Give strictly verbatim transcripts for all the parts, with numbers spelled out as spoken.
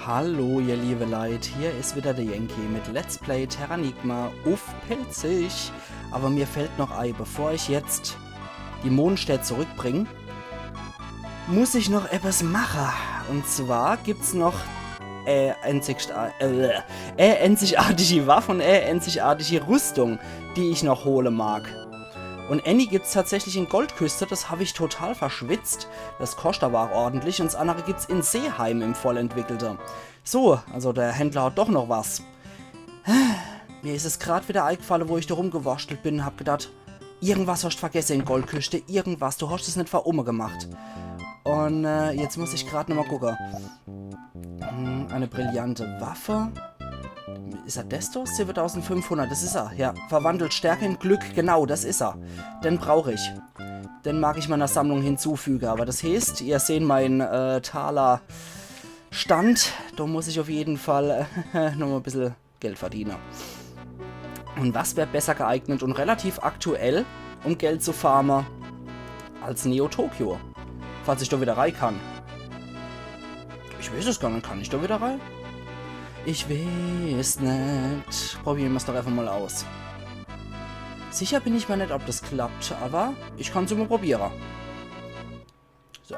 Hallo, ihr liebe Leit, hier is wieder der Yankee mit Let's Play Terranigma uff Pälzisch. Aber mir fällt noch ei, bevor ich jetzt die Mondstädt zurückbring, muss ich noch etwas mache. Und zwar gibt's noch äh, einzig, äh, äh, einzigartige Waffe und äh, einzigartige Rüstung, die ich noch hole mag. Und äni gibt's tatsächlich in Goldküste, das hab ich total verschwitzt. Das koscht aber auch ordentlich. Und das andere gibt's in Seeheim im Vollentwickelte. So, also der Händler hat doch noch was. Mir is es grad wieder eigfalle, wo ich do rumgewurschtelt bin und hab gedacht, irgendwas hoscht vergesse in Goldküste, irgendwas, du hoscht es net fer umme gemacht. Und äh, jetzt muss ich grad nochmal gucke. Hm, eine brillante Waffe. Is er des do? Siebentausendfünfhundert, das is er. Ja, verwandelt Stärke in Glück, genau, das is er. Den brauch ich. Den mag ich meiner Sammlung hinzufüge. Aber das heeßt, ihr sehn mein äh, Taler Stand. Do muss ich auf jeden Fall äh, nochmal ein bissel Geld verdiene. Und was wär besser geeignet und relativ aktuell, um Geld zu farme, als Neo Tokyo? Falls ich do wieder rei kann. Ich weeß es gar net, kann ich do wieder rei? Ich weeß net. Probiere mer's doch einfach mal aus. Sicher bin ich mer net, ob das klappt, aber ich kann's immer probiere. So.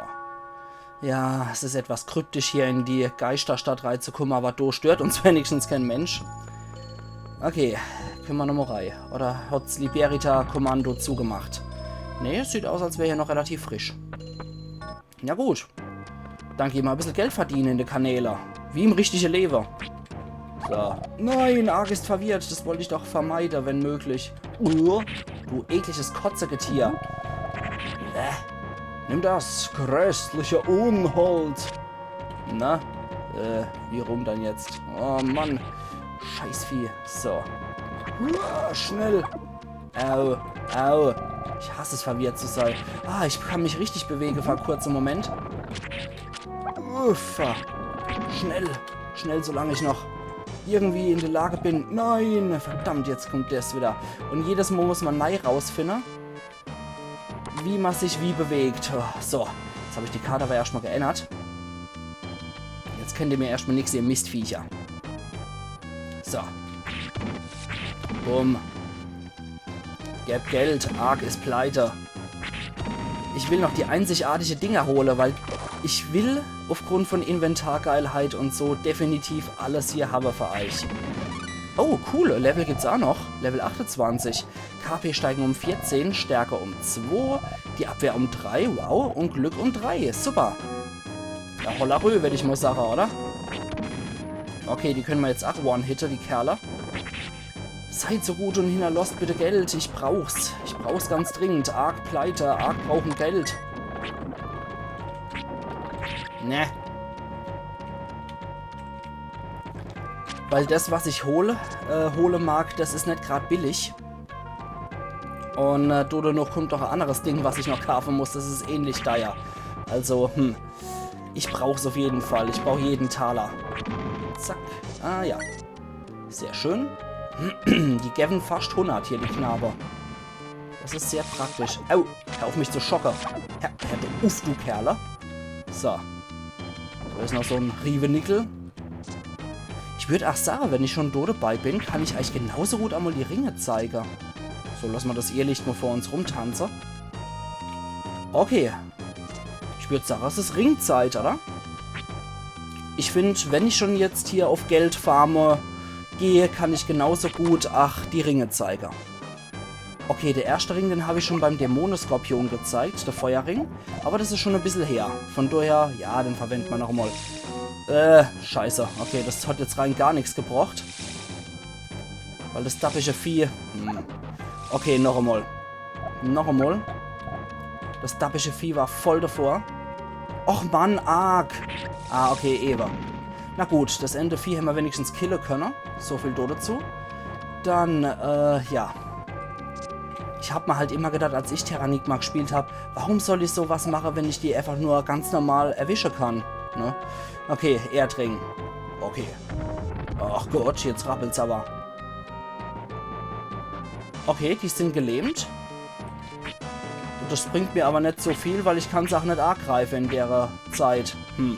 Ja, es is etwas kryptisch, hier in die Geisterstadt reizukumme, aber do stört uns wenigstens kein Mensch. Okay, kenne mer nochmal rei. Oder hat's Liberita Kommando zugemacht? Nee, es sieht aus, als wär hier noch relativ frisch. Ja gut. Dann geh mer e bissel Geld verdiene in de Kanäle. Wie im richtige Lewe. So. Nein, Ark is verwirrt. Das wollt ich doch vermeide, wenn möglich. Uh, du ekliges Kotzegetier. Äh, nimm das grässliche Unhold. Na? Äh, wie rum dann jetzt? Oh Mann. Scheißvieh. So. Uah, schnell. Au, au. Ich hasse es, verwirrt zu sein. Ah, ich kann mich richtig bewege für einen kurzen Moment. Uffa. Schnell. Schnell, solange ich noch irgendwie in der Lage bin. Nein, verdammt, jetzt kommt das wieder. Und jedes Mal muss man neu rausfinden, wie man sich wie bewegt. Oh, so, jetzt hab ich die Karte aber erstmal geändert. Jetzt könnt ihr mir erstmal nix, ihr Mistviecher. So. Bumm. Geb Geld, Ark is pleite. Ich will noch die einzigartige Dinger hole, weil ich will aufgrund von Inventargeilheit und so definitiv alles hier habe für euch. Oh, cool. Level gibt's auch noch. Level achtundzwanzig. K P steigen um vierzehn, Stärke um zwei, die Abwehr um drei, wow, und Glück um drei. Super. Ja, holla rü, würd ich mal sagen, oder? Okay, die können wir jetzt auch one-hitte, die Kerle. Seid so gut und hinterlasst bitte Geld. Ich brauch's. Ich brauch's ganz dringend. Ark pleite. Ark brauchen Geld. Ne. Weil das, was ich hole, äh, hole mag, das is net grad billig. Und äh, do noch kommt doch ein anderes Ding, was ich noch kaufen muss. Das is ähnlich teuer. Also, hm. Ich brauch's auf jeden Fall. Ich brauch jeden Taler. Zack. Ah ja. Sehr schön. Die geben fast hundert hier, die Knabe. Das is sehr praktisch. Au, hör auf mich zu schocke. Hör, hör du uff, du Kerle. So. Do is noch so ein Riewenickel. Ich würd auch sagen, wenn ich schon do dabei bin, kann ich euch genauso gut einmal die Ringe zeigen. So, lass mal das Irrlicht mal vor uns rumtanzen. Okay. Ich würd sagen, es is Ringzeit, oder? Ich find, wenn ich schon jetzt hier auf Geld farme gehe, kann ich genauso gut, ach, die Ringe zeigen. Okay, der erste Ring, den hab ich schon beim Dämoneskorpion gezeigt, der Feuerring. Aber das is schon ein bissel her. Von daher, ja, den verwendet man noch einmal. Äh, scheiße. Okay, das hat jetzt rein gar nichts gebracht. Weil das dappische Vieh... Hm. Okay, noch einmal. Noch einmal. Das dappische Vieh war voll davor. Och Mann, Ark. Ah, okay, ewe. Na gut, das ene Vieh hämmer wenigstens kille könne. So viel do dazu. Dann, äh, ja. Ich hab mir halt immer gedacht, als ich Terranigma gespielt hab, warum soll ich so was mache, wenn ich die einfach nur ganz normal erwische kann, ne? Okay, Erdring. Okay. Ach Gott, jetzt rappelt's aber. Okay, die sind gelähmt. Das bringt mir aber net so viel, weil ich kann's auch net angreife in dere Zeit. Hm.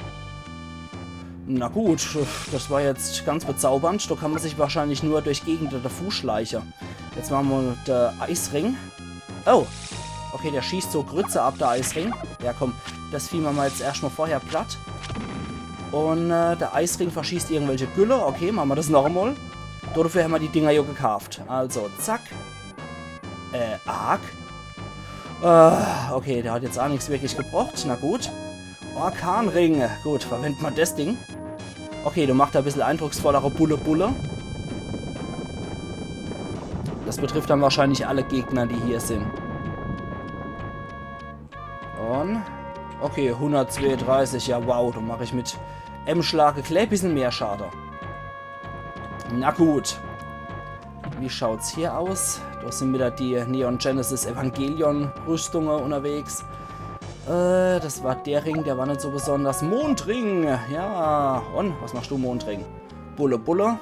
Na gut, das war jetzt ganz bezaubernd. Do kann ma sich wahrscheinlich nur durch Gegende devu schleiche. Jetzt mache ma de Eisring. Oh, okay, der schießt so Grütze ab, de Eisring. Ja, komm, das Vieh mache ma jetzt erscht mol vorher platt. Un äh, de Eisring verschießt irgendwelche Gülle. Okay, mache ma das noch emol. Dodefür hämmer die Dinger jo gekaaft. Also, zack. Äh, arg. Äh, okay, der hat jetzt aa nix wirklich gebrocht. Na gut. Orkanring. Gut, verwend ma das Ding. Okay, do macht er e bissel eindrucksvollere Bulle Bulle. Das betrifft dann wahrscheinlich alle Gegner, die hier sin. Un okay, hundertzweeunddreißig, ja wow, do mach ich mit em Schlag e klä bissel mehr Schade. Na gut. Wie schaut's hier aus? Do sin wieder die Neon Genesis Evangelion Rüstunge unnerwegs. Äh, das war der Ring, der war net so besonders. Mondring, ja. Un, was machst du, Mondring? Bulle, Bulle.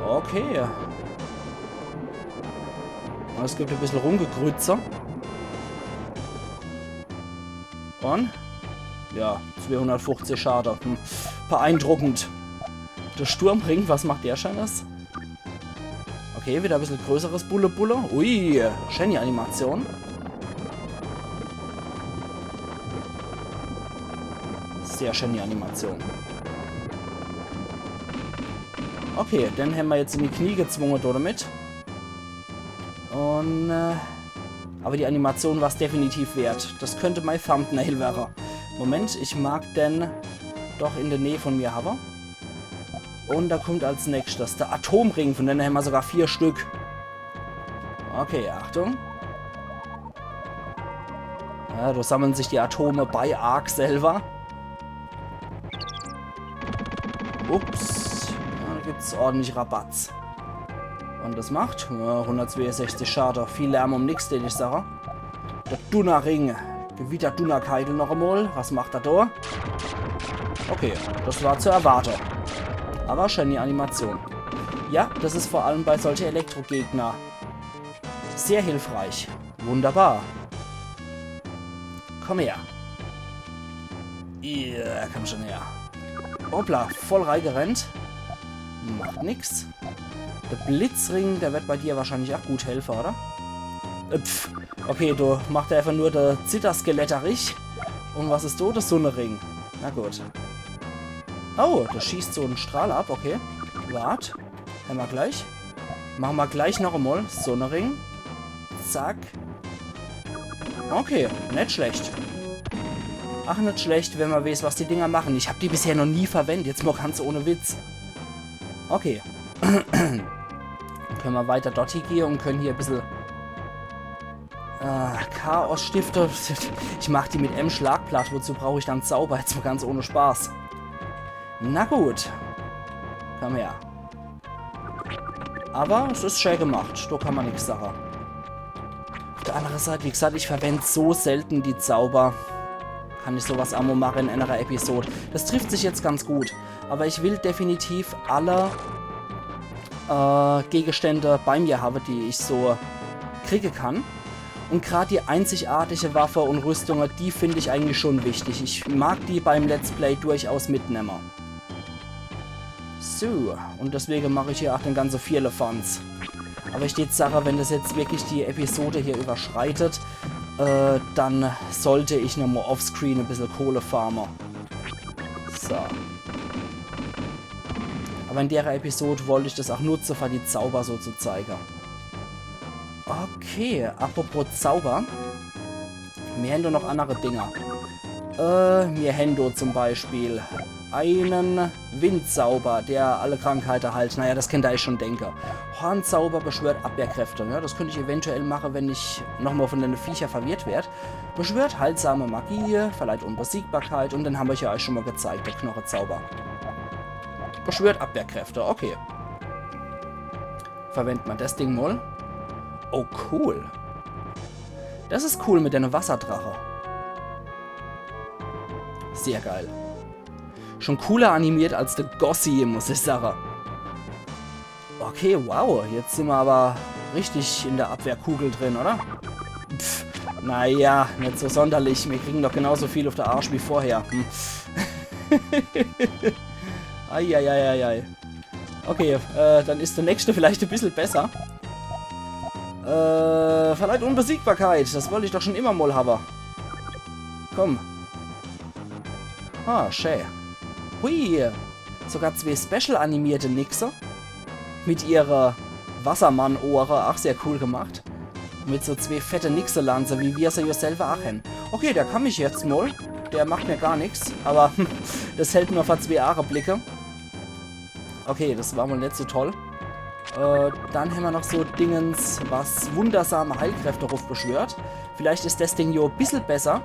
Okay. Un es gibt e bissel Rumgegrütze. Un? Ja, zweehundertfuchzig Schade. Hm. Beeindruckend. De Sturmring, was macht der Schönes? Okay, wieder e bissel größeres Bulle-Bulle. Ui, schöne Animation. Sehr schöne Animation. Okay, den hämmer jetzt in die Knie gezwunge dodemit. Un, äh, aber die Animation war's definitiv wert. Das könnt mei Thumbnail werre. Moment, ich mag den doch in de Näh von mir hawwe. Un do kommt als nächstes de Atomring, von denne hämmer sogar vier Stück. Okay, Achtung. Ja, do sammle sich die Atome bei Ark selwer. Ups. Ja, do gibt's ordentlich Rabatz. Un das macht, ja, hundertzweeundsechzig Schade. Viel Lärm um nix, den ich sage. De Dunnerring. Gewitter-Dunnerkeidel noch emol. Was macht er do? Okay, das war zu erwarte. Aber schöne Animation. Ja, das is vor allem bei solche Elektrogegner sehr hilfreich. Wunderbar. Komm her. Ja, komm schon her. Hoppla, voll reigerennt. Macht nix. De Blitzring, der wird bei dir wahrscheinlich auch gut helfe, oder? Äh, pf. Okay, do macht er einfach nur de Zitterskeletter-Rich. Un was is do? De Sunnering. Na gut. Oh, das schießt so en Strahl ab, okay. Wart. Hämmer gleich. Mache mer gleich noch emol. Sunnering. Zack. Okay, net schlecht. Ach, net schlecht, wenn mer weeß, was die Dinger mache. Ich hab die bisher noch nie verwendt. Jetzt mol ganz ohne Witz. Okay. Könne mer weiter dort hie gehe un könne hier e bissel äh, Chaos stifte. Ich mach die mit em Schlag platt. Wozu brauch ich dann Zauber? Jetzt mol ganz ohne Spaß. Na gut. Komm her. Aber es is schä gemacht. Do kann mer nix sage. Auf der andere Seit, wie gesagt, ich verwend so selten die Zauber. Kann ich sowas aa mol mache in enere Episod. Das trifft sich jetzt ganz gut. Aber ich will definitiv alle äh, Gegenstände bei mir hawwe, die ich so kriege kann. Un grad die einzigartige Waffe un Rüstunge, die find ich eigentlich schon wichtig. Ich mag die beim Let's Play durchaus mitnemme. So, un deswege mach ich hier auch den ganze Vierlefanz. Aber ich deet sage, wenn das jetzt wirklich die Episode hier überschreitet, äh, dann sollt ich nochmol offscreen e bissel Kohle farme. So. Aber in dere Episod wollt ich das auch nutze, fer die Zauber so zu zeige. Okay, apropos Zauber. Mir hän do noch annere Dinger. Äh, mir hän do zum Beispiel einen Windzauber, der alle Krankheite heilt. Naja, das kennt er eich schon denke. Hornzauber beschwört Abwehrkräfte. Ja, das könnt ich eventuell mache, wenn ich nochmol von dene Viecher verwirrt werd. Beschwört heilsame Magie, verleiht Unbesiegbarkeit un den hammer ja eich schon mol gezeigt, de Knochezauber. Beschwört Abwehrkräfte, okay. Verwendt mer das Ding mol. Oh, cool. Das is cool mit dene Wasserdrache. Sehr geil. Schon cooler animiert als de Gossi, muss ich sage. Okay, wow, jetzt sin mer aber richtig in de Abwehrkugel drin, oder? Pff, naja, net so sonderlich. Mir kriegen doch genauso viel auf de Arsch wie vorher. Hm. Eieieiei. Okay, äh, dann is der nächste vielleicht e bissel besser. Äh, verleiht Unbesiegbarkeit. Das wollt ich doch schon immer mol hawwe. Komm. Ah, schä. Hui. Sogar zwee special animierte Nixe. Mit ihre Wassermann-Ohre. Ach, sehr cool gemacht. Mit so zwee fette Nixe-Lanze, wie mir se jo selber ach hen. Okay, der kann mich jetzt mol. Der macht mir gar nix. Aber das hält nur für zwee Aareblicke. Okay, das war mol net so toll. Äh, dann hämmer noch so Dingens, was wundersame Heilkräfte rufbeschwört. Vielleicht is das Ding jo e bissel besser.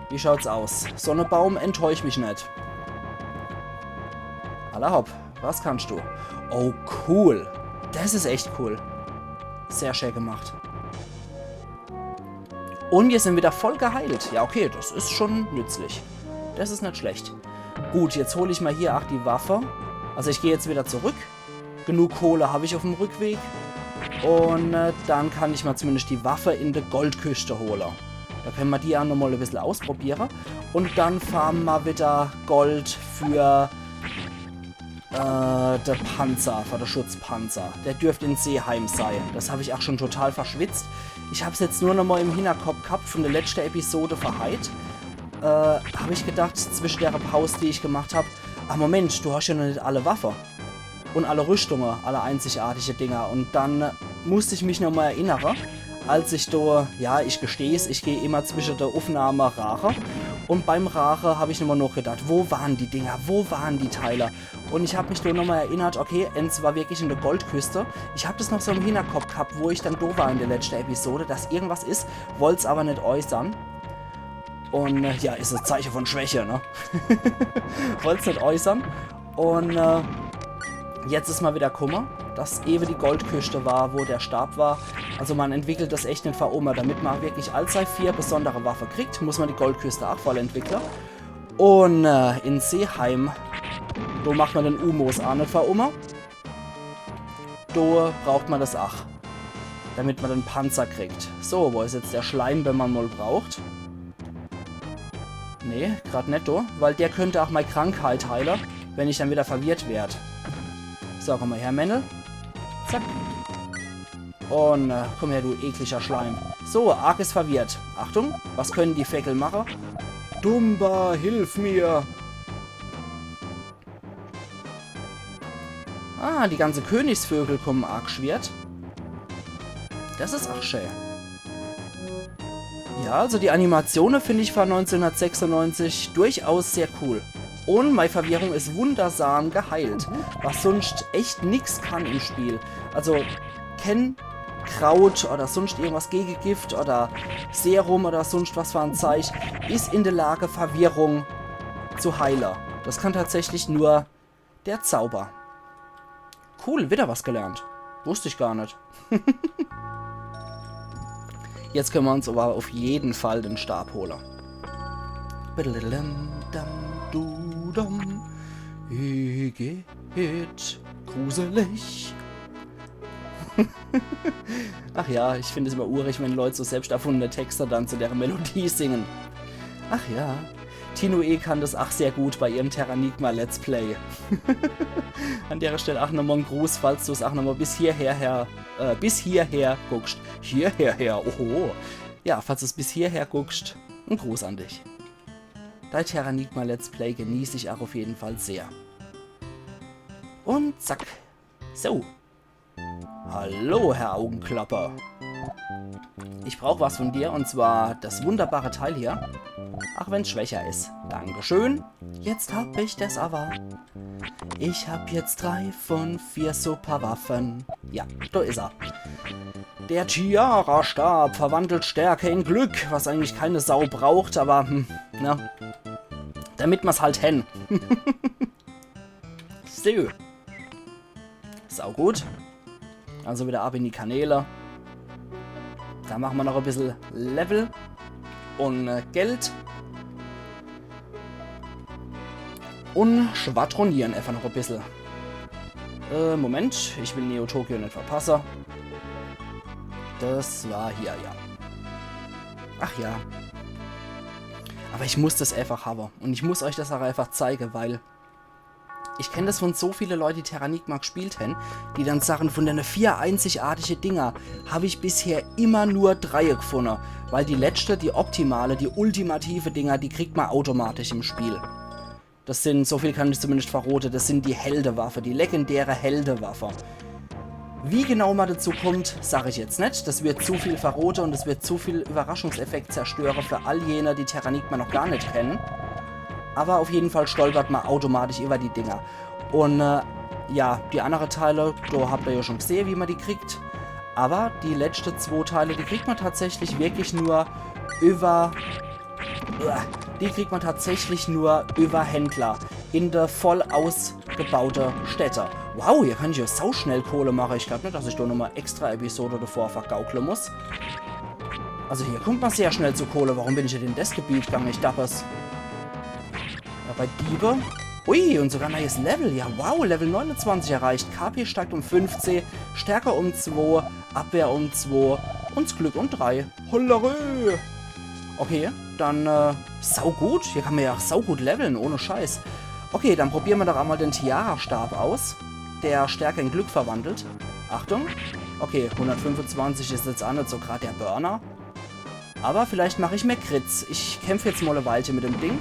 Wie schaut's aus? Sonnebaum, enttäusch mich net. Alla hopp, was kannst du? Oh, cool. Das is echt cool. Sehr schä gemacht. Und mir sin wieder voll geheilt. Ja, okay, das is schon nützlich. Das is net schlecht. Gut, jetzt hol ich mol hier ach die Waffe. Also ich geh jetzt wieder zurück. Genug Kohle hab ich uffm Rückweg. Und äh, dann kann ich mol zumindest die Waffe in de Goldküscht hole. Da könne mer die ach nochmol e bissel ausprobiere. Und dann farme mer wieder Gold für äh, de Panzer, für de Schutzpanzer. Der dürft in Seeheim sei. Das hab ich ach schon total verschwitzt. Ich hab's jetzt nur nochmol im Hinterkopp gehabt von de letschte Episode verheit. Äh, hab ich gedacht, zwische dere Pause, die ich gemacht hab, ah, Moment, du hast ja noch net alle Waffe. Und alle Rüstunge, alle einzigartige Dinger. Und dann musst ich mich nochmol erinnere, als ich do, ja, ich gesteh's, ich geh immer zwische de Uffnahme Rare. Und beim Rare hab ich nochmol nachgedacht, wo waren die Dinger, wo waren die Teile? Und ich hab mich do nochmol erinnert, okay, ens war wirklich in de Goldküscht. Ich hab das noch so im Hinterkopp gehabt, wo ich dann do war in de letschte Episode, dass irgendwas is, wollt's aber net äußern. Und äh, ja, is das Zeiche von Schwäche, ne? Wollt's net äußern. Und äh, jetzt is mol wieder kumme, dass ewe die Goldküscht war, wo der Stab war. Also man entwickelt das echt net für immer, damit man wirklich all sei vier besondere Waffe kriegt, muss man die Goldküscht ach voll entwickle. Und äh, in Seeheim, do macht man den Umos ach net für immer. Do braucht man das ach, damit man den Panzer kriegt. So, wo is jetzt der Schleim, wenn man mol braucht? Nee, grad net do, weil der könnt ach mei Krankheit heile, wenn ich dann wieder verwirrt werd. So, komm mol her, Männel. Zack. Und äh, komm her, du ekliger Schleim. So, Ark is verwirrt. Achtung, was können die Veckel mache? Dumba, hilf mir! Ah, die ganze Königsvögel kommen aageschwirrt. Das is ach schä. Ja, also die Animatione find ich von neunzehnhundertsechsundneunzig durchaus sehr cool. Und mei Verwirrung is wundersam geheilt, was sunscht echt nix kann im Spiel. Also, kenn Kraut oder sunscht irgendwas Gegegift oder Serum oder sunscht was für en Zeich is in de Lage, Verwirrung zu heile. Das kann tatsächlich nur der Zauber. Cool, wieder was gelernt. Wusst ich gar net. Jetzt könne mer uns aber auf jeden Fall den Stab hole. Badadadam, dam, du, dam. Igitt, gruselig. Ach ja, ich find es immer urig, wenn Leut so selbst erfundene Texte dann zu dere Melodie singen. Ach ja, Tinoe kann das ach sehr gut bei ihrem Terranigma Let's Play. An dere Stell ach nochmal en Gruß, falls du's ach nochmal bis hierher, her, äh, bis hierher guckst. Hierher, her, oho. Ja, falls du's bis hierher guckst, en Gruß an dich. Dei Terranigma Let's Play genieß ich ach auf jeden Fall sehr. Und zack. So. Hallo, Herr Augenklapper. Ich brauch was von dir, und zwar das wunderbare Teil hier. Ach wenn's schwächer is. Dankeschön. Jetzt hab ich das aber. Ich hab jetzt drei von vier Superwaffen. Ja, do is er. Der Tiara-Stab verwandelt Stärke in Glück, was eigentlich keine Sau braucht, aber, hm, na. Damit mer's halt hen. So. Saugut. Also wieder ab in die Kanäle. Da mache mer noch e bissel Level. Und äh, Geld. Und schwadronieren einfach noch e bissel. Äh, Moment, ich will Neo Tokyo net verpasse. Das war hier, ja. Ach ja. Aber ich muss das einfach haben. Und ich muss euch das auch einfach zeigen, weil ich kenn das von so viele Leute, die Terranigma gespielt hän, die dann sagen, von dene vier einzigartige Dinger hab ich bisher immer nur dreie gefunne. Weil die letzte, die optimale, die ultimative Dinger, die kriegt man automatisch im Spiel. Das sind, so viel kann ich zumindest verrote, das sind die Heldewaffe, die legendäre Heldewaffe. Wie genau man dazu kommt, sag ich jetzt net. Das wird zu viel verrote und es wird zu viel Überraschungseffekt zerstöre für all jene, die Terranigma noch gar net kennen. Aber auf jeden Fall stolpert man automatisch über die Dinger. Und äh, ja, die andere Teile, da habt ihr ja schon gesehen, wie man die kriegt. Aber die letzte zwei Teile, die kriegt man tatsächlich wirklich nur über Uah, die kriegt man tatsächlich nur über Händler in der voll ausgebaute Städte. Wow, hier kann ich ja sau schnell Kohle mache. Ich glaub net, dass ich da nochmal extra Episode davor vergaukle muss. Also hier kommt man sehr schnell zu Kohle. Warum bin ich in das Gebiet gegangen? Ich dappers. Ja, bei Diebe. Ui, und sogar neues Level. Ja, wow, Level neunundzwanzig erreicht. K P steigt um fünfzehn, Stärke um zwei, Abwehr um zwei und Glück um drei. Hollerö! Okay, dann, äh, saugut. Hier kann man ja auch saugut leveln, ohne Scheiß. Okay, dann probieren wir doch einmal den Tiara-Stab aus, der Stärke in Glück verwandelt. Achtung. Okay, hundertfünfundzwanzig ist jetzt auch nicht so grad der Burner. Aber vielleicht mache ich mehr Crits. Ich kämpfe jetzt mal eine Weile mit dem Ding.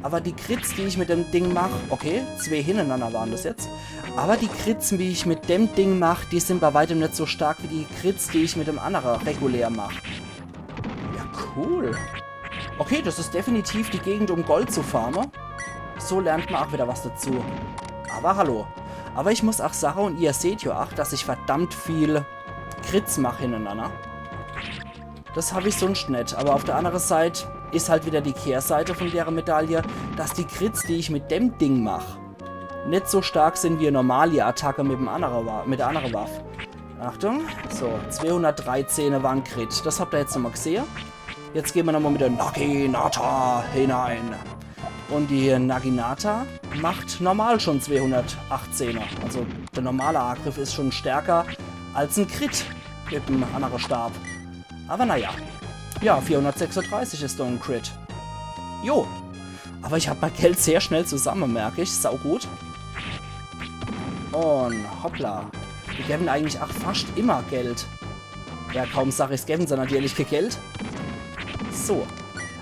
Aber die Crits, die ich mit dem Ding mach, okay, zwei hintereinander waren das jetzt. Aber die Crits, die ich mit dem Ding mach, die sind bei weitem nicht so stark wie die Crits, die ich mit dem anderen regulär mach. Ja, cool. Okay, das ist definitiv die Gegend, um Gold zu farmen. So lernt man auch wieder was dazu. Aber hallo. Aber ich muss auch sagen, und ihr seht ja auch, dass ich verdammt viel Crits mach hintereinander. Das hab ich sonst net. Aber auf der anderen Seite ist halt wieder die Kehrseite von der Medaille, dass die Crits, die ich mit dem Ding mach, net so stark sind wie eine normale Attacke mit, dem andere Wa- mit der anderen Waffe. Achtung. So, zweihundertdreizehn war ein Crit. Das habt ihr jetzt nochmal gesehen. Jetzt gehen wir nochmal mit der Naginata hinein. Und die Naginata macht normal schon zweihundertachtzehner. Also der normale Angriff ist schon stärker als ein Crit mit dem anderen Stab. Aber naja. Ja, vierhundertsechsunddreißig ist doch ein Crit. Jo. Aber ich hab mein Geld sehr schnell zusammen, merk ich. Saugut. Und hoppla. Die geben eigentlich auch fast immer Geld. Ja, kaum sag ich's, geben sie natürlich kein Geld. So.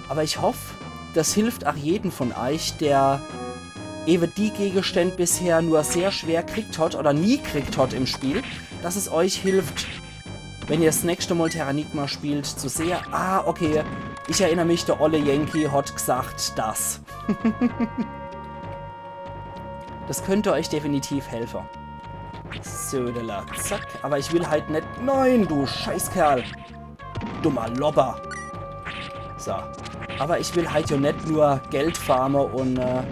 Aber ich hoff, das hilft auch jedem von euch, der eben die Gegenstände bisher nur sehr schwer kriegt hat oder nie kriegt hat im Spiel, dass es euch hilft, wenn ihr das nächste Mal Terranigma spielt, zu sehen, ah, okay, ich erinnere mich, der olle Yankee hat gesagt, das. Das könnte euch definitiv helfen. Södele, zack. Aber ich will halt net. Nein, du Scheißkerl. Dummer Lobber. So. Aber ich will halt ja net nur Geld farme und äh,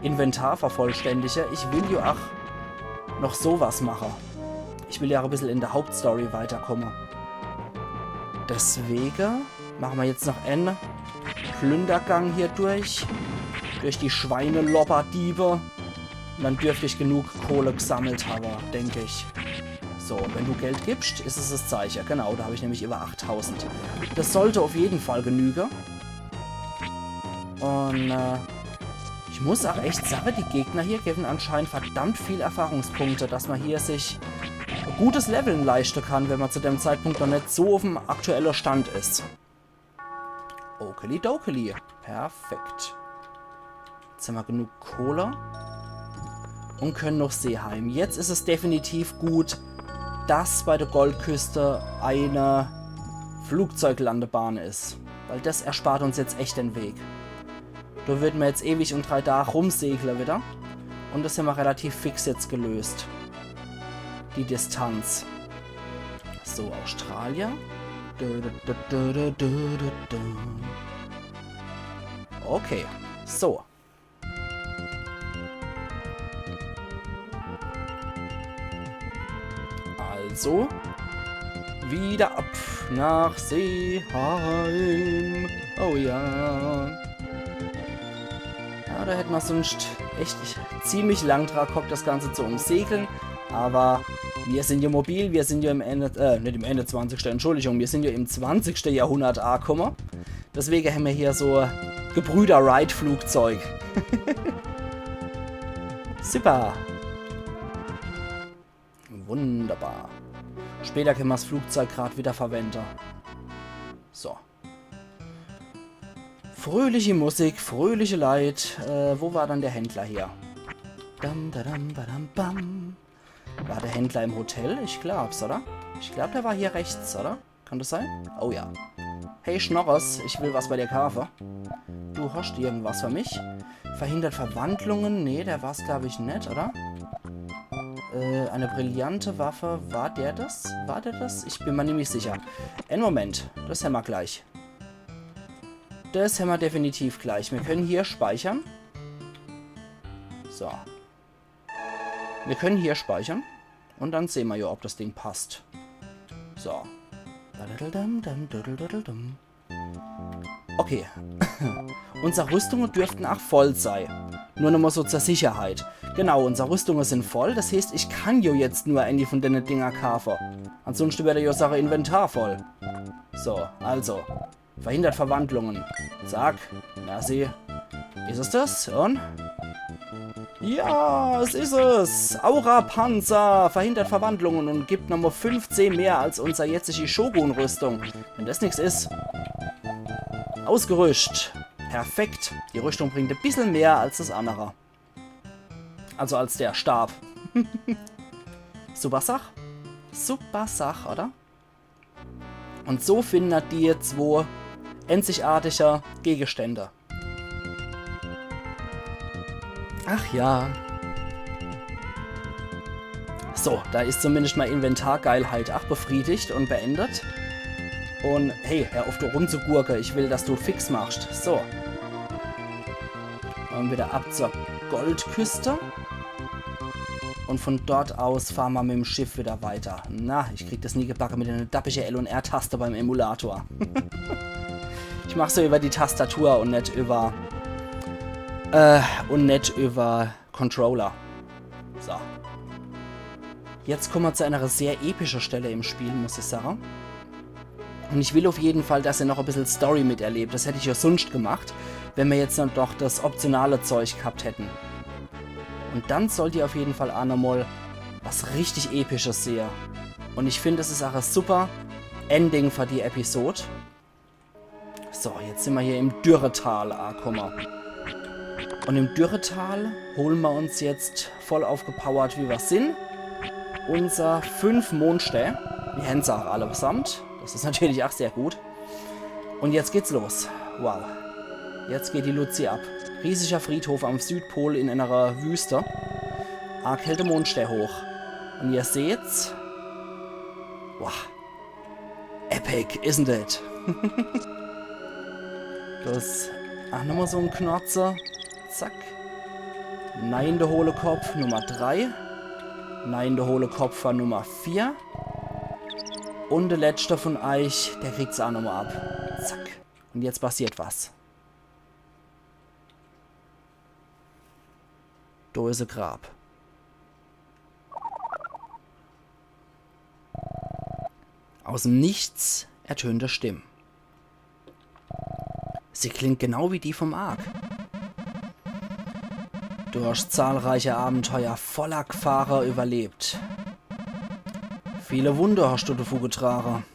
Inventar vervollständige. Ich will ja auch noch sowas mache. Ich will ja auch ein bisschen in der Hauptstory weiterkomme. Deswege mache mer jetzt noch en Plündergang hier durch. Durch die Schweinelobber-Diebe. Und dann dürft ich genug Kohle gesammelt habe, denk ich. So, wenn du Geld gibst, is es das Zeiche. Genau, da hab ich nämlich über achttausend. Das sollte auf jeden Fall genüge. Und äh, ich muss auch echt sage, die Gegner hier geben anscheinend verdammt viel Erfahrungspunkte, dass man hier sich gutes Leveln leisten kann, wenn man zu dem Zeitpunkt noch nicht so auf dem aktuellen Stand ist. Okeli dokeli. Perfekt. Jetzt haben wir genug Kohle. Und können noch See heim. Jetzt ist es definitiv gut, dass bei der Goldküste eine Flugzeuglandebahn ist. Weil das erspart uns jetzt echt den Weg. Da würden wir jetzt ewig und drei Tage rumsegeln wieder. Und das haben wir relativ fix jetzt gelöst. Die Distanz. So, Australien. Dö, dö, dö. Okay, so. Also, wieder ab nach See heim. Oh ja. Ja, da hätten wir sonst echt ziemlich lang dran gehockt, das Ganze zu umsegeln. Aber wir sind ja mobil, wir sind ja im Ende, äh, nicht im Ende zwanzigsten, Entschuldigung, wir sind ja im zwanzigsten Jahrhundert angekommen. Deswegen haben wir hier so Gebrüder Wright Flugzeug. Super. Wunderbar. Später kenne mer's Flugzeug grad wieder verwende. So. Fröhliche Musik, fröhliche Leit. Äh, wo war dann der Händler hier? Dam, da, dam, ba, dam, bam. War der Händler im Hotel? Ich glaab's, oder? Ich glaab, der war hier rechts, oder? Kann das sein? Oh ja. Hey Schnorres, ich will was bei dir kaafe. Du hast irgendwas für mich? Verhindert Verwandlungen? Nee, der war's, glaab ich, net, oder? Äh, eine brillante Waffe. War der das? War der das? Ich bin mir nämlich sicher. En Moment. Das hämmer gleich. Das hämmer definitiv gleich. Wir können hier speichern. So. Wir können hier speichern. Und dann sehen wir ja, ob das Ding passt. So. Okay. Unsere Rüstungen dürften auch voll sein. Nur nochmal so zur Sicherheit. Genau, unsere Rüstungen sind voll. Das heißt, ich kann ja jetzt nur eine von den Dinger kaufen. Ansonsten würde ja Sache Inventar voll. So, also. Verhindert Verwandlungen. Zack. Merci. Ist es das? Und? Ja, es ist es. Aura-Panzer. Verhindert Verwandlungen und gibt nochmal fünfzehn mehr als unser jetzige Shogun-Rüstung. Wenn das nichts ist. Ausgerüstet. Perfekt. Die Rüstung bringt ein bisschen mehr als das andere. Also als der Stab. Super Sach. Super Sach, oder? Und so finden die zwei einzigartige Gegenstände. Ach ja. So, da ist zumindest mal Inventargeilheit auch befriedigt und beendet. Und hey, hör auf, da rumzugurken. Ich will, dass du fix machst. So. Und wieder ab zur Goldküste. Und von dort aus fahren wir mit dem Schiff wieder weiter. Na, ich krieg das nie gebacke, mit einer dappische L und R-Taste beim Emulator. Ich mach so über die Tastatur und net über, äh, und net über Controller. So. Jetzt kommen wir zu einer sehr epischen Stelle im Spiel, muss ich sagen. Und ich will auf jeden Fall, dass ihr noch ein bisschen Story miterlebt. Das hätte ich ja sonst gemacht, wenn wir jetzt dann doch das optionale Zeug gehabt hätten. Und dann sollt ihr auf jeden Fall auch nochmal was richtig Episches sehen. Und ich finde, es ist auch ein super Ending für die Episode. So, jetzt sind wir hier im Dürretal angekommen. Und im Dürretal holen wir uns jetzt voll aufgepowert, wie wir sind, unser fünf Mondstää. Wir haben sie auch allesamt. Das ist natürlich auch sehr gut. Und jetzt geht's los. Wow. Jetzt geht die Luzi ab. Riesiger Friedhof am Südpol in einer Wüste. Ark hält den Mondstää hoch. Und ihr seht's. Wow. Epic, isn't it? Das. Ach, nochmal so ein Knorzer. Zack. Nein, der hohle Kopf, Nummer drei. Nein, der hohle Kopf war Nummer vier. Und der letzte von euch, der kriegt's auch nochmal ab. Zack. Und jetzt passiert was. Da ist ein Grab. Aus dem Nichts ertönt eine Stimme. Sie klingt genau wie die vom Ark. Du hast zahlreiche Abenteuer voller Gefahren überlebt. Viele Wunden hast du davongetragen.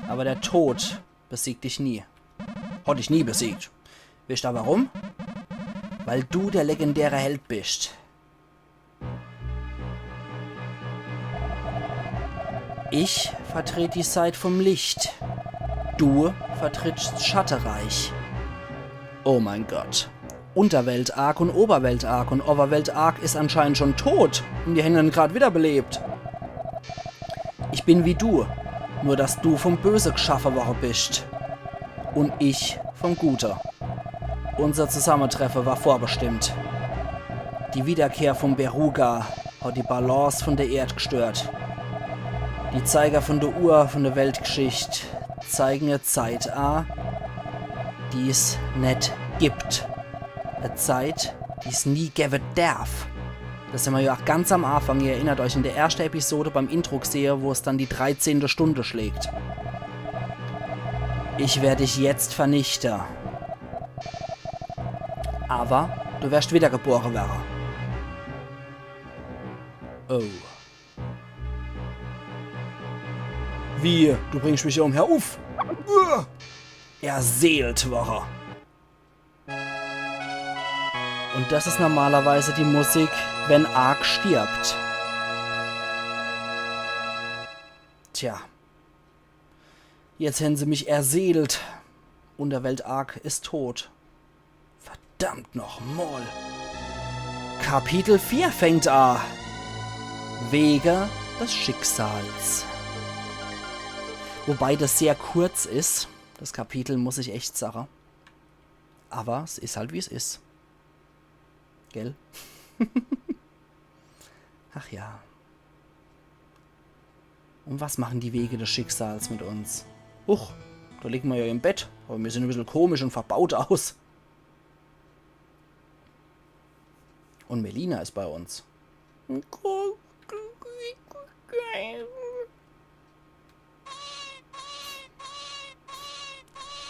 Aber der Tod besiegt dich nie. Hat dich nie besiegt. Wisst ihr warum? Weil du der legendäre Held bist. Ich vertrete die Seit vom Licht. Du vertrittst Schattereich. Oh mein Gott. Unterwelt-Ark und Oberwelt-Ark und Oberwelt-Ark ist anscheinend schon tot und die hänn ihn grad wiederbelebt. Ich bin wie du, nur dass du vom Böse geschaffen worden bist und ich vom Gute. Unser Zusammentreffen war vorbestimmt. Die Wiederkehr vom Beruga hat die Balance von der Erd gestört. Die Zeiger von der Uhr von der Weltgeschicht zeigen e Zeit a, die's net gibt. E Zeit, die's nie gebe darf. Das hämmer ja auch ganz am Anfang, ihr erinnert euch, in der ersten Episode beim Intro gesehe, wo es dann die dreizehnte Stunde schlägt. Ich werde dich jetzt vernichten. Awwer du werscht wiedergebore werre. Oh. Wie? Du bringsch mich jo umher uff? Uah! Erseelt worre. Un das is normalerweis die Musik, wenn Ark stirbt. Tja. Jetzt hän se mich erseelt. Unterwelt Ark is tot. Verdammt noch mol. Kapitel vier fängt a. Wege des Schicksals. Wobei das sehr kurz is, das Kapitel, muss ich echt sage. Awwer s is halt, wie's is. Gell? Ach ja. Un was mache die Wege des Schicksals mit uns? Huch, do liege mer jo im Bett, awwer mir sehn e bissel komisch un verbaut aus. Un Melina is bei uns.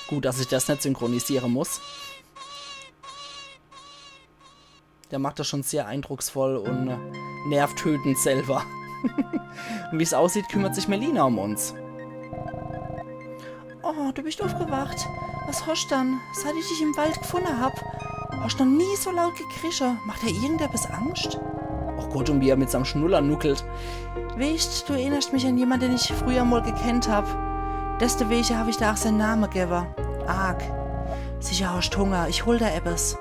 Gut, dass ich das net synchronisiere muss. Der macht das schon sehr eindrucksvoll un, äh, nervtötend selwer. Un wie's aussieht, kümmert sich Melina um uns. Oh, du bist uffgewacht. Was hosch dann, seit ich dich im Wald gfunne hab? Hosch noch nie so laut gekrische. Macht der irgendebbes Angscht? Och Gott, un wie er mit seim Schnuller nuckelt. Weescht, du erinnerscht mich an jemand, den ich früher mol gekennt hab. Deswege hab ich der ach sein Name gewwe. Ark. Sicher hoscht Hunger, ich hol der ebbes.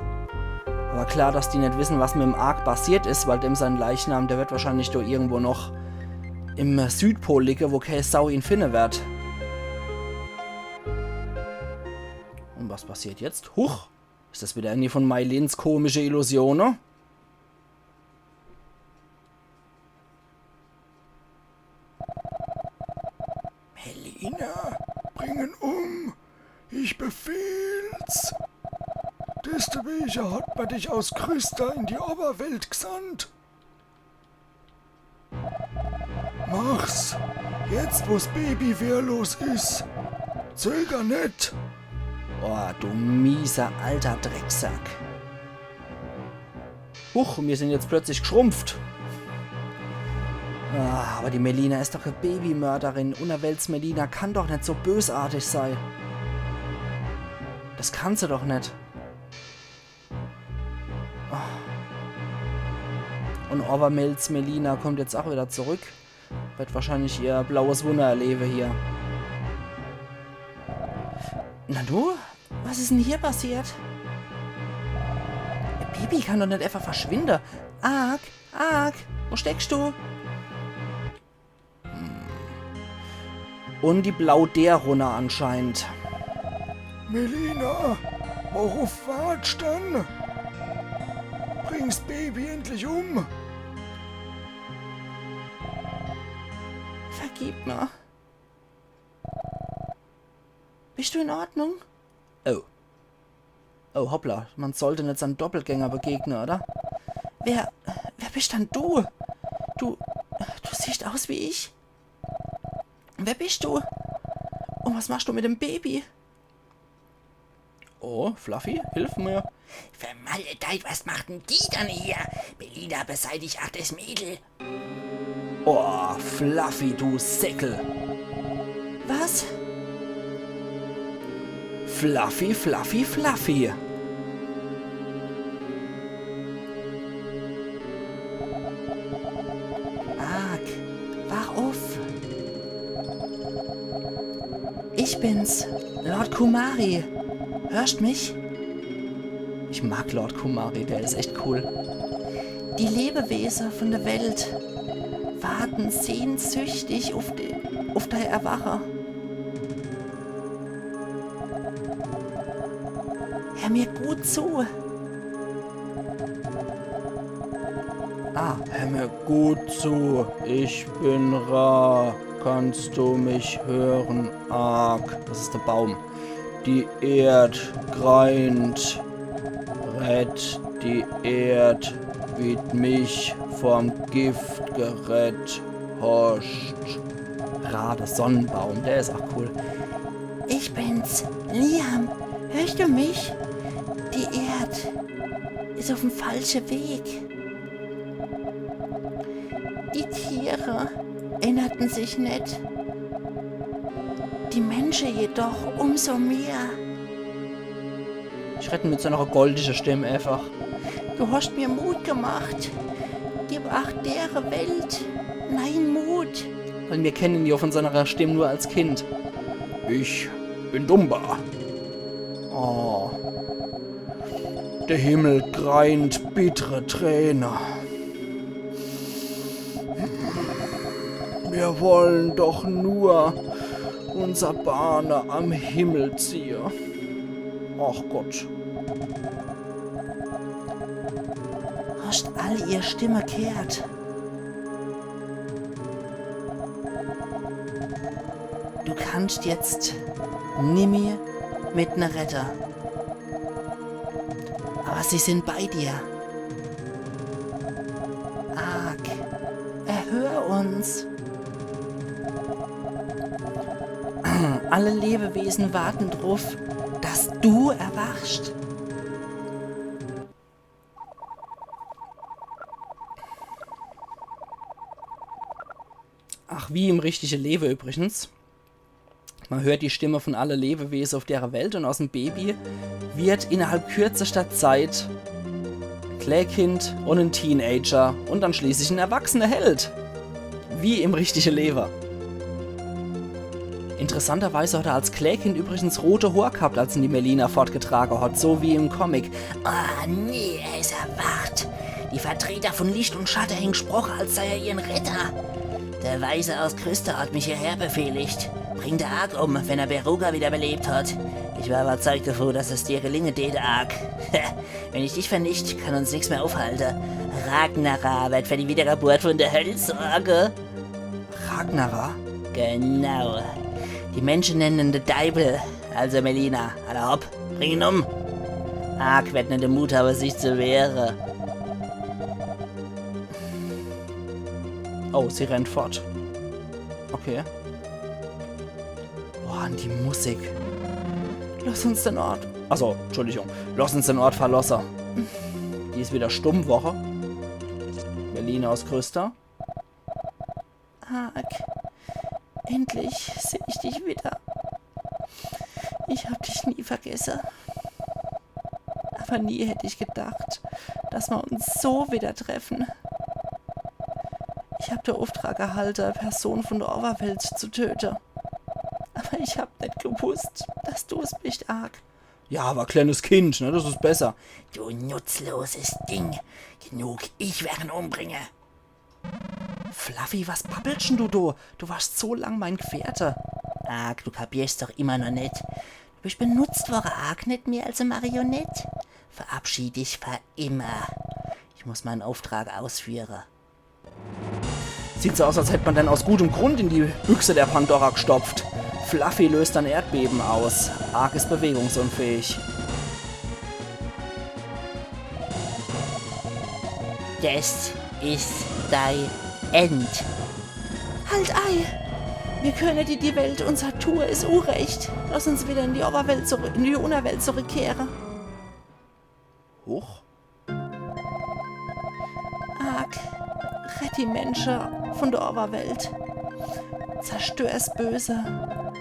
Awwer klar, dass die net wissen, was mit em Ark passiert is, weil dem sein Leichnam, der wird wahrscheinlich do irgendwo noch im Südpol liege, wo kee Sau ihn finne werd. Un was passiert jetzt? Huch! Is das wieder eine von Meilins komische Illusione? Melina, bring en um. Ich befehl's. Deswege hat mer dich aus Christa in die Oberwelt gsandt. Mach's. Jetzt, wo's Baby wehrlos is. Zöger net. Oh, du mieser alter Drecksack. Huch, mir sin jetzt plötzlich gschrumpft. Ah, awwer die Melina is doch e Babymörderin. Unnerwelts Melina kann doch net so bösartig sei. Das kann se doch net. Ah. Un Owwerwelts Melina kommt jetzt ach wieder zurück. Wird wahrscheinlich ihr blaues Wunner erlewe hier. Nanu? Was is denn hier passiert? Baby kann doch net einfach verschwinde. Ark, Ark, wo steckst du? Hm. Un die blau Deer runner anscheinend. Melina, worauf wartst dann? Bring's Baby endlich um. Vergib mir. Bist du in Ordnung? Oh. Oh, hoppla. Man sollte net seinem Doppelgänger begegne, oder? Wer, wer bist dann du? Du, du siehst aus wie ich. Wer bist du? Und was machst du mit dem Baby? Oh, Fluffy, hilf mir. Vermaledeit, was macht denn die dann hier? Melina beseitigt ach das Mädel. Oh, Fluffy, du Seckel. Was? Fluffy, Fluffy, Fluffy. Ark, wach uff. Ich bin's, Lord Kumari. Hörst mich? Ich mag Lord Kumari, der is echt cool. Die Lebewese von der Welt warten sehnsüchtig auf de, auf dei Erwache. Hör mir gut zu. Ah, hör mir gut zu. Ich bin Ra. Kannst du mich hören, Ark? Das is der Baum. Die Erd greint. Rett die Erd, wie d' mich vorm Gift gerett hoscht. Ra, der Sonnenbaum, der is ach cool. Ich bin's, Liam. Hörst du mich? Die Erd is uff'm falsche Weg. Die Tiere ännerten sich net. Die Mensche jedoch umso mehr. Ich redd mit so ner goldische Stimm äfach. Du hoscht mir Mut gemacht. Gib aach dere Welt neien Mut. Weil mir kennen jo vun so ner Stimm nur als Kind. Ich bin Dumba. Oh. De Himmel greint bittre Träne. Mir wollen doch nur unser Bahne am Himmel ziehe. Ach Gott. Hoscht all ihr Stimme gheert? Du kannscht jetzt nimmi mit ne redde. Awwer sie sin bei dir. Ark, erhör uns. Alle Lebewesen warten druff, dass du erwachscht. Ach, wie im richtige Lewe übrigens. Man hört die Stimme von alle Lebewese auf dere Welt und aus dem Baby wird innerhalb kürzester Zeit Klääkind und en Teenager und dann schließlich en erwachsener Held. Wie im richtige Lewe. Interessanterweise hat er als Klääkind übrigens rote Hoor gehabt, als en die Melina fortgetrage hat, so wie im Comic. Ah, nee, er is erwacht. Die Vertreter von Licht und Schatte hän gesproche, als sei er ihren Retter. Der Weise aus Krysta hat mich hierher befehligt. Bring de Ark um, wenn er Beruga wieder belebt hat. Ich war überzeugt davon, dass es dir gelingen tät, Ark. Wenn ich dich vernicht, kann uns nix mehr aufhalten. Ragnara wird für die Wiedergeburt von der Hölle sorgen. Ragnara? Genau. Die Menschen nennen ihn den Teufel. Also Melina, alla hopp, bring ihn um. Ark wird nicht den Mut haben, sich zu wehren. Oh, sie rennt fort. Okay. Boah, und die Musik. Lass uns den Ort. Also, Entschuldigung. Lass uns den Ort verlassen. Die is wieder stumm, Woche. Melina aus Krysta. Ark, endlich seh ich dich wieder. Ich hab dich nie vergesse. Aber nie hätt ich gedacht, dass mer uns so wieder treffen. Ich hab de Auftrag erhalte, e Person von der Oberwelt zu töte. Aber ich hab net gewusst, dass du's bist, Ark. Ja, aber kleines Kind, ne? Das is besser. Du nutzloses Ding. Genug, ich werd'n umbringe. Fluffy, was babbelst denn du do? Du warst so lang mein Gefährte. Ark, du kapierst doch immer noch net. Du bist benutzt worre, Ark, net mehr als e Marionett. Verabschied dich für immer. Ich muss meinen Auftrag ausführen. Sieht so aus, als hätt man den aus gutem Grund in die Büchse der Pandora gstopft. Fluffy löst ein Erdbeben aus. Ark is bewegungsunfähig. Das is dei End. Halt ei! Mir könne die, die Welt, unser Tour is urecht. Lass uns wieder in die Oberwelt zurück, in die Unnerwelt zurückkehre. Huch. Ark, rett die Mensche von der Oberwelt. Zerstör's Böse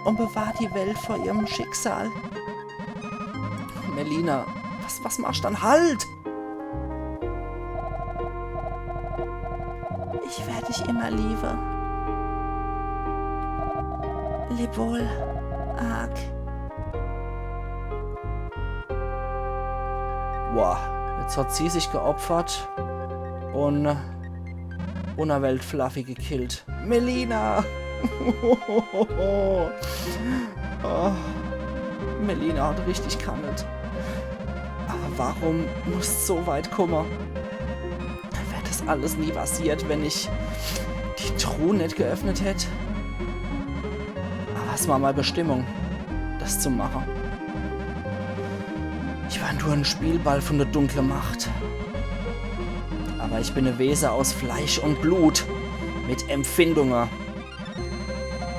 und bewahr die Welt vor ihrem Schicksal. Melina, was, was machst dann? Halt! Ich werd dich immer liebe. Leb wohl, Ark. Wow, jetzt hat sie sich geopfert und Unnerwelt Fluffy gekillt. Melina! Oh, Melina hat richtig gehannelt. Aber warum muss so weit kommen? Wär das alles nie passiert, wenn ich die Truh net geöffnet hätt? Aber es war mei Bestimmung, das zu machen. Ich war nur en Spielball von der dunklen Macht. Aber ich bin e Wese aus Fleisch und Blut, mit Empfindungen.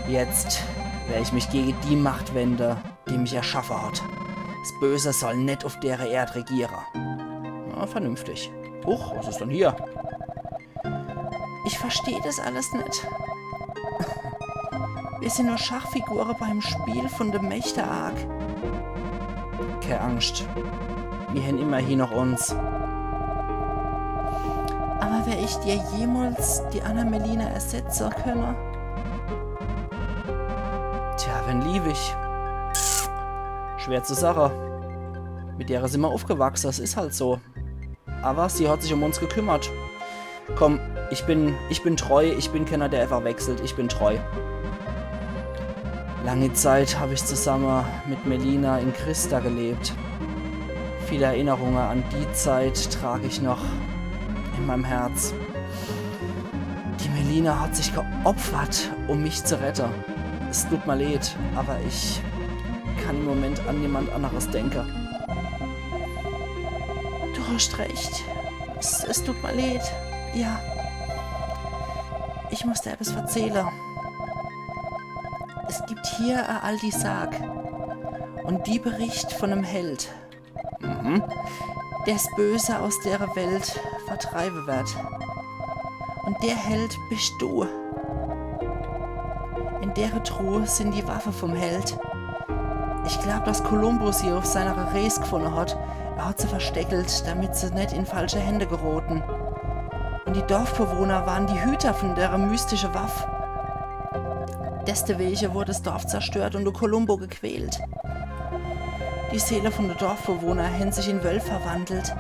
Jetzt wär ich mich gegen die Macht wende, die mich erschaffe hat. Das Böse soll net auf dere Erd regiere. Vernünftig. Huch, was is denn hier? Ich versteh das alles net. Wir sind nur Schachfigure beim Spiel von dem Mächte-Ark. Kee Angst. Wir hen immerhin noch uns. Aber wer ich dir jemals die anner Melina ersetze könne? Tja, wenn liewig. Schwer zu sache. Mit dere sin mer uffgewachse, das is halt so. Aber sie hat sich um uns gekümmert. Komm, ich bin, ich bin treu, ich bin kenner, der einfach wechselt, ich bin treu. Lange Zeit hab ich zusammen mit Melina in Christa gelebt. Viele Erinnerungen an die Zeit trag ich noch in meinem Herz. Die Melina hat sich geopfert, um mich zu retten. Es tut mir leid, aber ich kann im Moment an niemand anderes denken. Du hast recht. Es, es tut mir leid. Ja. Ich muss dir etwas verzählen. Es gibt hier e alti Sag. Und die bericht von einem Held. Mhm. Der das Böse aus dere Welt vertreiben wird. Und der Held bist du. In dere Truhe sind die Waffe vom Held. Ich glaub, dass Columbo sie auf seiner Reis gefunden hat. Er hat sie versteckelt, damit sie net in falsche Hände geroten. Und die Dorfbewohner waren die Hüter von dere mystische Waffe. Deswegen wurde das Dorf zerstört und der Columbo gequält. Die Seele von de Dorfbewohner hen sich in Wölf verwandelt.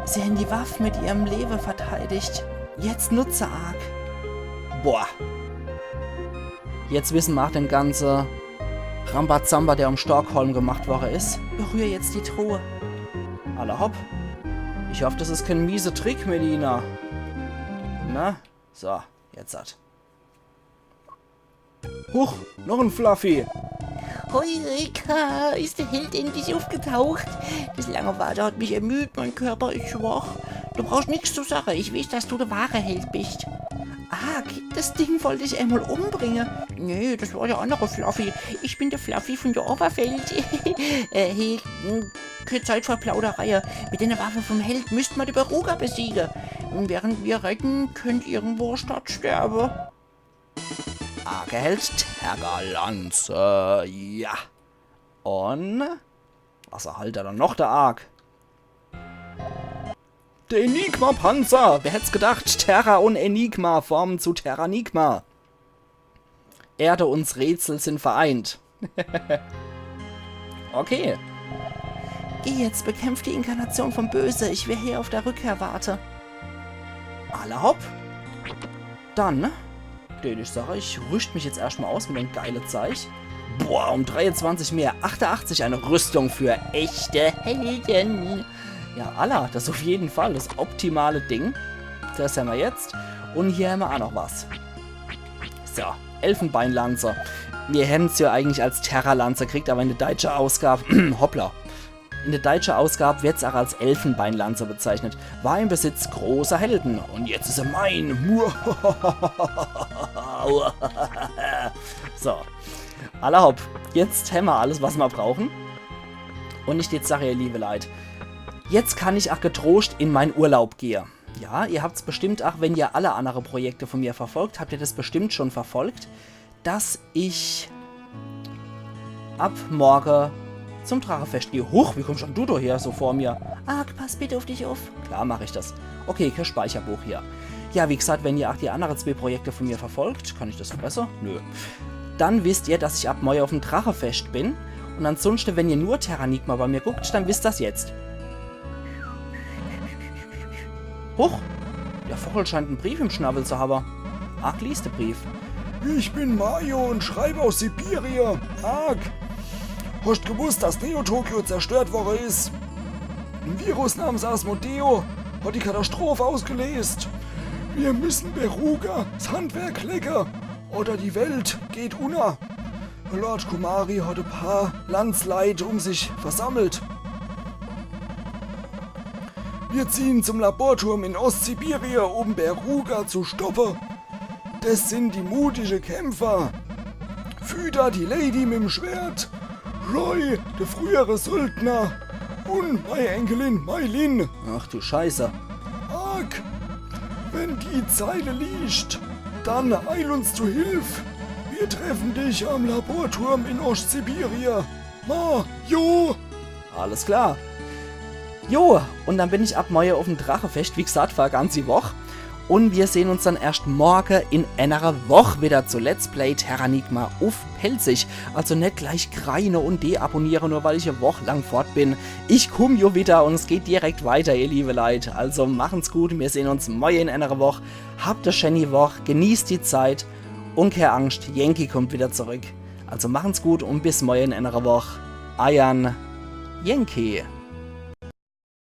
Sie hen die Waff mit ihrem Lewe verteidigt. Jetzt nutze arg. Boah. Jetzt wissen mer ach den ganze Rambazamba, der um Stockholm gemacht worre is. Berühr jetzt die Truhe. Alla hopp. Ich hoff, das is kein miese Trick, Melina. Na? So, jetzt hat. Huch, noch en Fluffy. Heureka, ist der Held endlich aufgetaucht. Das lange Warten hat mich ermüdet, mein Körper ist schwach. Du brauchst nichts zu sagen, ich weiß, dass du der wahre Held bist. Arg, das Ding wollte ich einmal umbringen. Nee, das war der andere Fluffy. Ich bin der Fluffy von der Oberwelt. Äh, hey, hm, keine Zeit für Plauderei. Mit der Waffe vom Held müsst mer die Beruga besiegen. Und während wir reiten, könnt ihr irgendwo statt sterben. Ark erhält Terralanze. Ja. Und was erhält er dann noch, der Ark? Der Enigma-Panzer! Wer hätt's gedacht? Terra und Enigma formen zu Terranigma. Erde und Rätsel sind vereint. Okay. Geh jetzt, bekämpf die Inkarnation vom Böse. Ich wär hier auf der Rückkehr warte. Alla hopp. Dann, dät ich sage, ich rüscht mich jetzt erscht mal aus mit dem geile Zeich. Boah, um dreiundzwanzig mehr. Achtundachtzig, eine Rüstung für echte Helden. Ja, alla, das auf jeden Fall das optimale Ding. Das hämmer jetzt. Und hier hämmer ach noch was. So, Elfenbeinlanze. Wir hämmen's ja eigentlich als Terralanze gekriegt, aber in der deutsche Ausgab, hoppla. In der deutsche Ausgab wird's ach als Elfenbeinlanze bezeichnet. War im Besitz großer Helden. Und jetzt is er mein. So. Alla hopp. Jetzt hämmer alles, was mer brauchen. Und ich jetzt sage, ihr liebe Leit, jetzt kann ich ach getroscht in mein Urlaub gehe. Ja, ihr habt's bestimmt ach, wenn ihr alle andere Projekte von mir verfolgt, habt ihr das bestimmt schon verfolgt, dass ich ab morge zum Drachefest gehe. Huch, wie kommst dann du do her, so vor mir? Ark, pass bitte auf dich auf. Klar mach ich das. Okay, kein Speicherbuch hier. Ja, wie gesagt, wenn ihr ach die andere zwei Projekte von mir verfolgt, kann ich das verbessern? Nö. Dann wisst ihr, dass ich ab morge auf'm Drachefest bin. Und ansonsten, wenn ihr nur Terranigma bei mir guckt, dann wisst das jetzt. Huch, der Vochel scheint en Brief im Schnawwel zu habe. Ark liest de Brief. Ich bin Mario und schreibe aus Sibirien. Ark, hast gewusst, dass Neo-Tokio zerstört worre is? Ein Virus namens Asmodeo hat die Katastrophe ausgelöst. Wir müssen Beruga, das Handwerk, lecke, oder die Welt geht unter. Lord Kumari hat e paar Landsleit um sich versammelt. Wir ziehen zum Laborturm in Ostsibirien, um Beruga zu stoppen. Das sind die mutige Kämpfer. Füda, die Lady mit dem Schwert. Roy, der frühere Söldner. Un mei Enkelin, mei Lynn. Ach du Scheiße. Ark, wenn die Zeile liegt, dann eil uns zu Hilf. Wir treffen dich am Laborturm in Ostsibirien. Ma, jo. Alles klar. Jo, un dann bin ich ab moie uffm Drachefescht, wie gesagt, fer e ganzi Woch. Un wir sehn uns dann erscht morge in enere Woch wieder zu Let's Play Terranigma uff Pälzisch. Also net gleich greine un deabonniere, nur weil ich e Woch lang fort bin. Ich kumm jo wieder un es geht direkt weiter, ihr liebe Leit. Also machen's gut, wir sehn uns moie in enere Woch. Habt e schäni Woch, genießt die Zeit un kä Angscht, Yankee kummt wieder zurück. Also machen's gut un bis moie in enere Woch. Eier Yankee.